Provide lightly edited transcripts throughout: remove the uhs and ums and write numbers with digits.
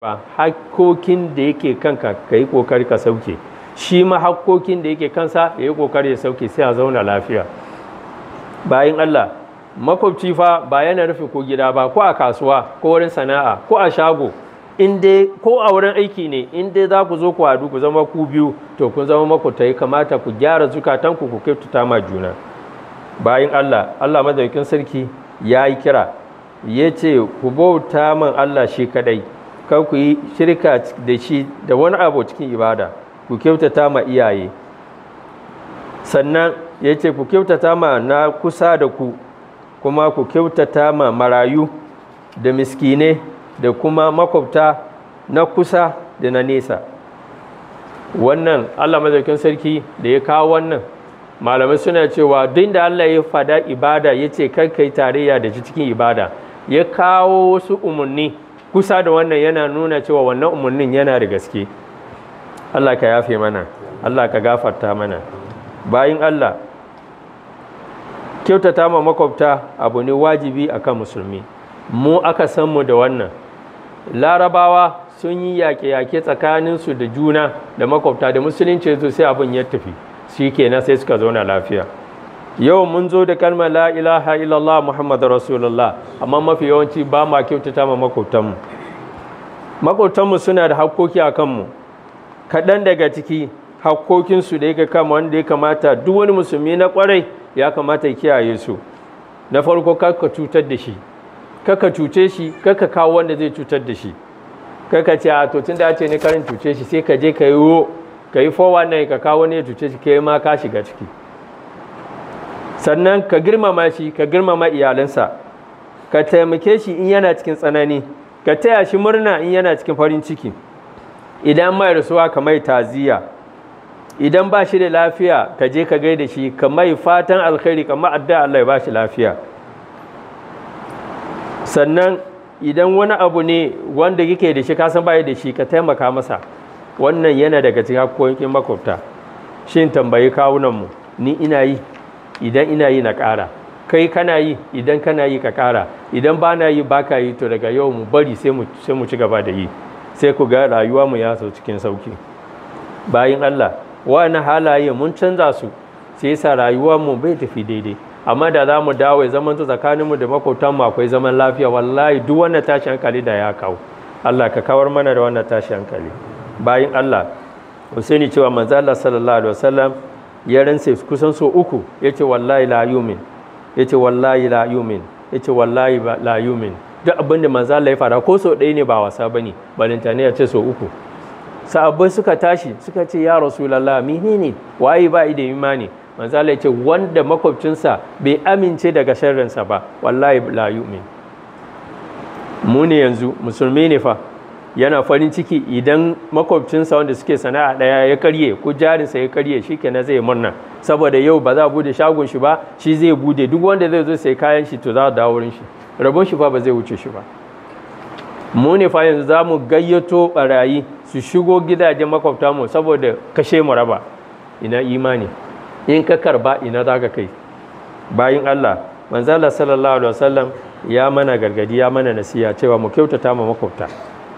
Ba hakkokin da yake kanka ka yi kokari ka sauke, shi ma hakkokin da yake kansa ya yi kokari ya sauke, sai a zauna lafiya. Bayan Allah, makwabci fa ba yana rufe ko gida ba, ko a kasuwa, ko wurin sana'a, ko a shago, in dai ko a wurin aiki ne, in dai za ku zo ku haɗu ku zama ku biyu, to kun zama makwabta. Ya kamata ku gyara zukatanku, ku kyautata ma juna. Bayan Allah, Allah Madaukakin Sarki ya yi kira, ya ce ku bauta man Allah shi kadai, kar ku yi shirka da shi da wani abu cikin ibada, ku kyautata ma iyaye. Sannan ya ce ku kyautata ma na kusa da ku, kuma ku kyautata ma marayu da miskine da kuma makwabta na kusa da na nesa. Wannan Allah Madaukakin Sarki da ya kawo wannan, malamai suna cewa duk da Allah ya fada ibada, ya ce kar kai tarayya da shi cikin ibada, ya kawo wasu umarni kusa da wannan, yana nuna cewa wannan umarnin yana da gaske. Allah ka yafe mana, Allah ka gafarta mana. Bayin Allah, kyautata ma makwabta abu ne wajibi akan musulmi. Mu aka san mu da wannan. Larabawa sun yi yaƙe-yaƙe tsakaninsu da juna da makwabta, da musulunci zo sai abin ya tafi, shi kenan sai suka zauna lafiya. Yau mun zo da kalmar la ilaha illallah Muhammadu Rasulullah, amma mafi yawanci ba ma kyautata ma makwabtanmu. Makwabtanmu suna da hakkoki a kanmu. Kaɗan daga ciki hakkokinsu da yake kama, wanda ya kamata duk wani musulmi na kwarai ya kamata ya kiyaye su: Na farko, kar ka cutar da shi, kar ka cuce shi, kar ka kawo wanda zai cutar da shi. Kar ka ce, a to tun da ce ni karin cuce shi, sai ka je ka yi ka yi 419, ka kawo wani ya cuce shi, kai ma ka shiga ciki. Sannan ka girmama shi, ka girmama iyalansa, ka taimake shi in yana cikin tsanani, ka taya shi murna in yana cikin farin ciki. Idan mai rasuwa, ka mai taziya. Idan ba shi da lafiya, ka je ka gaida shi, ka mai fatan alkhairi, ka addu'a Allah ya ba shi lafiya. Sannan idan wani abu ne wanda yake da shi, ka san bai da shi, ka taimaka masa. Wannan yana daga cikin hakkokin makwabta. Shin tambayi kawunanmu, ni ina yi? Idan ina yi, na ƙara. Kai kana yi? Idan kana yi, ka ƙara. Idan ba na yi, ba ka yi, to daga yau mu bari, sai mu ci gaba da yi, sai ku ga rayuwa mu ya sau cikin sauki. Bayin Allah, wani halaye mun canza su, sai yasa rayuwa mu bai tafi daidai. Amma da za mu dawo ya zaman tsakaninmu da makwabtanmu akwai zaman lafiya, wallahi duk wannan tashi hankali da ya kawo. Allah ka kawar mana da wannan tashi hankali. Bayin Allah, Husaini cewa manzo Allah sallallahu alaihi wasallam ya rantse kusan so uku, yace wallahi la yumin, yace wallahi la yumin, yace wallahi la yumin. Duk abin da manzo Allah ya fara, ko so ɗaya ne, ba wasa bane, balantane ya ce so uku. Sahabbai suka tashi suka ce, ya Rasulullah, menene? Waye ba da imani? Manzo Allah ya ce wanda makwabcinsa bai amince daga sharrinsa ba, wallahi la yumin. Mu ne yanzu, musulmi ne fa, yana farin ciki idan makwabcinsa wanda suke sana'a ɗaya ya karye, ko jarinsa ya karye, shi kenan zai murna, saboda yau ba za a bude shagon shi ba, shi zai bude. Duk wanda zai zo sai kayan shi, to za a dawo wurin shi. Rabon shi fa ba zai wuce shi ba. Mu ne fa yanzu za mu gayyato barayi su shigo gidajen makwabta mu saboda kashe mu raba. Ina imani? In ka karba, ina za ka kai? Bayin Allah, manzo Allah sallallahu alaihi wasallam ya mana gargadi, ya mana nasiha cewa mu kyautata ma makwabta.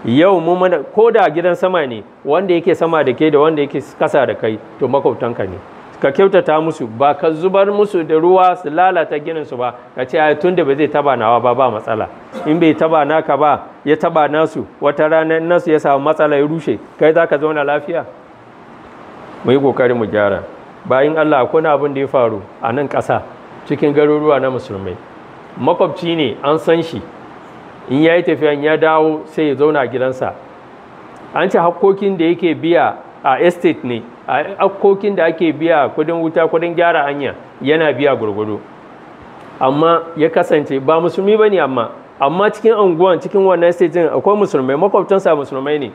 Yau mu mana ko da gidan sama ne, wanda yake sama da ke da wanda yake kasa da kai, to makwabtanka ne. Ka kyautata musu, ba ka zubar musu da ruwa su lalata ginin su ba, ka ce ai tun da ba zai taba nawa ba, ba matsala. In bai taba naka ba, ya taba nasu, wata rana nasu ya samu matsala ya rushe, kai za ka zauna lafiya? Mu yi kokari mu gyara. Bayan Allah, akwai abin da ya faru a nan ƙasa, cikin garuruwa na musulmai. Makwabci ne, an san shi, in ya yi tafiya ya dawo, sai ya zauna a gidansa. An ce hakkokin da yake biya a estate ne, a hakkokin da ake biya, kudin wuta, kudin gyara hanya, yana biya gurgudu. Amma ya kasance ba musulmi ba ne, amma cikin anguwan, cikin wannan estate din, akwai musulmai, makwabtansa musulmai ne,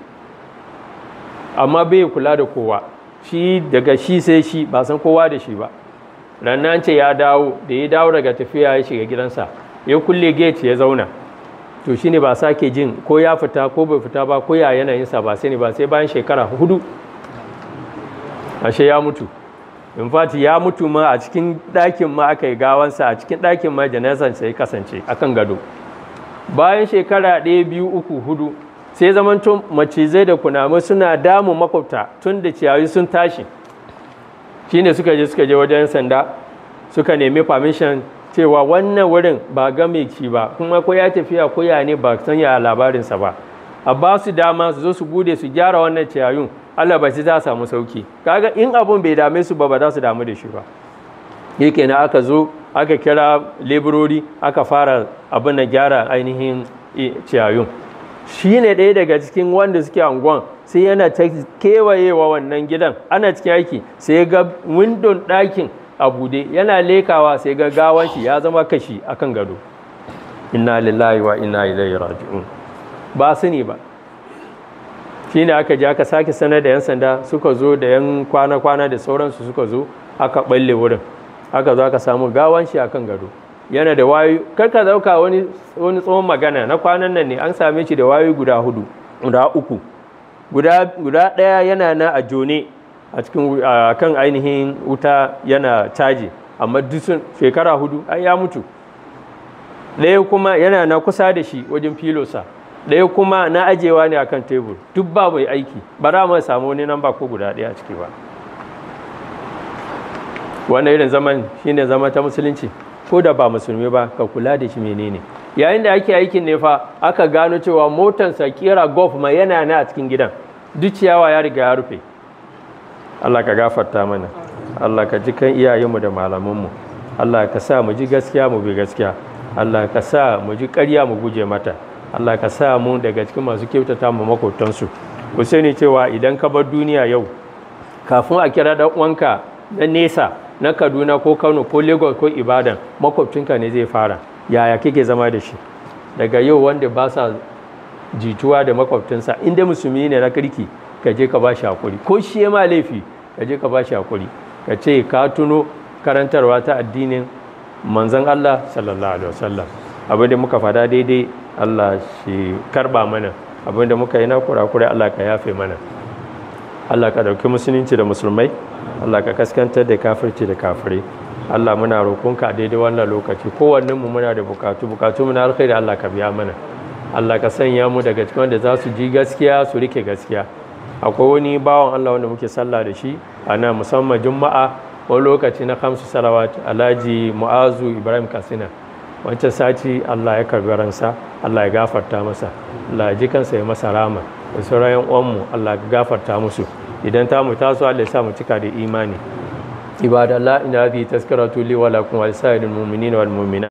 amma bai kula da kowa. Shi daga shi sai shi, ba san kowa da shi ba. Ranar ce ya dawo, da ya dawo daga tafiya, ya shiga gidansa, ya kulle gate, ya zauna. To shine ba sake jin ko ya fita ko bai fita ba, ko ya yanayinsa ba sai ne ba, sai bayan shekara 4, ashe ya mutu. In fact, ya mutu ma a cikin ɗakin ma aka yi gawansa, a cikin ɗakin ma janazan sai kasance akan gado. Bayan shekara 1, 2, 3, 4, Sai zamanto macizai da kunamu suna damun makwabta tun da ciyayi sun tashi. Shine suka je wajen sanda suka nemi permission cewa wannan wurin ba game shi ba, kuma ko ya tafiya ko ya ne ba san ya labarinsa ba, a ba su dama su zo su bude su gyara wannan ciyayun, Allah ba shi za a samu sauki. Kaga in abun bai dame su ba, ba za su damu da shi ba. Yake na aka zo aka kira leburori aka fara abin na gyara ainihin ciyayun. Shi ne ɗaya daga cikin wanda suke anguwan, sai yana ta kewayewa wannan gidan ana cikin aiki, sai ga windon ɗakin a bude, yana lekawa sai ga gawan shi ya zama kashi akan gado. Inna lillahi wa inna ilaihi raji'un. Ba su ne ba. Shi ne aka je aka sake sanar da 'yan sanda, suka zo da 'yan kwana-kwana da sauransu, suka zo aka balle wurin, aka zo aka samu gawan shi akan gado. Yana da wayoyi, kar ka dauka wani tsohon magana na kwanan nan ne, an same shi da wayoyi guda 4, guda 3, guda ɗaya yana na a jone a cikin kan ainihin wuta yana caji, amma duk shekara 4 ai ya mutu. Ɗaya kuma yana na kusa da shi wajen filosa, ɗaya kuma na ajewa ne akan tebur, duk ba mai aiki, ba za mu samu wani namba ko guda ɗaya a ciki ba. Wannan irin zaman shine zama ta musulunci. Ko da ba musulmi ba, ka kula da shi menene. Yayin da ake aikin ne fa aka gano cewa motansa kera golf ma yana na a cikin gidan, duk ciyawa ya riga ya rufe. Allah ka gafarta mana, Allah ka ji kan iyayenmu da malamanmu, Allah ka sa mu ji gaskiya mu bi gaskiya, Allah ka sa mu ji ƙarya mu guje mata, Allah ka sa mu daga cikin masu kyautata mu makotansu. Ku sani cewa idan ka bar duniya yau, kafin a kira dan uwanka na nesa na Kaduna ko Kano ko Lagos ko Ibadan, makwabcinka ne zai fara. Yaya kike zama da shi? Daga yau wanda ba sa jituwa da makwabcinsa, inda musulmi ne na kirki, ka je ka ba shi hakuri. Ko shi ya ma laifi, ka je ka ba shi hakuri. Ka ce ka tuno karantarwa ta addinin manzon Allah sallallahu alaihi wasallam. Abin da muka fada daidai, Allah shi karba mana. Abin da muka yi na kurakure, Allah ka yafe mana. Allah ka dauki musulunci da musulmai, Allah ka kaskantar da kafirci da kafirai. Allah muna roƙonka a daidai wannan lokaci, kowannen mu muna da bukatu mu na alkhairi, Allah ka biya mana. Allah ka sanya mu daga cikin wanda za su ji gaskiya su rike gaskiya. Akwai wani bawan Allah wanda muke sallah da shi a nan musamman Juma'a, wani lokaci na kamsu salawat, Alhaji Mu'azu Ibrahim Katsina. Wancan sati Allah ya karbi ransa, Allah ya gafarta masa, Allah ya ji kansa ya masa rama. Da sauran yan uwanmu Allah ya gafarta musu. Idan ta mu taso, Allah ya sa mu cika da imani. Ibadallah, inna hadhihi tazkiratu li wa lakum wa lisa'iril mu'minina wal mu'minat.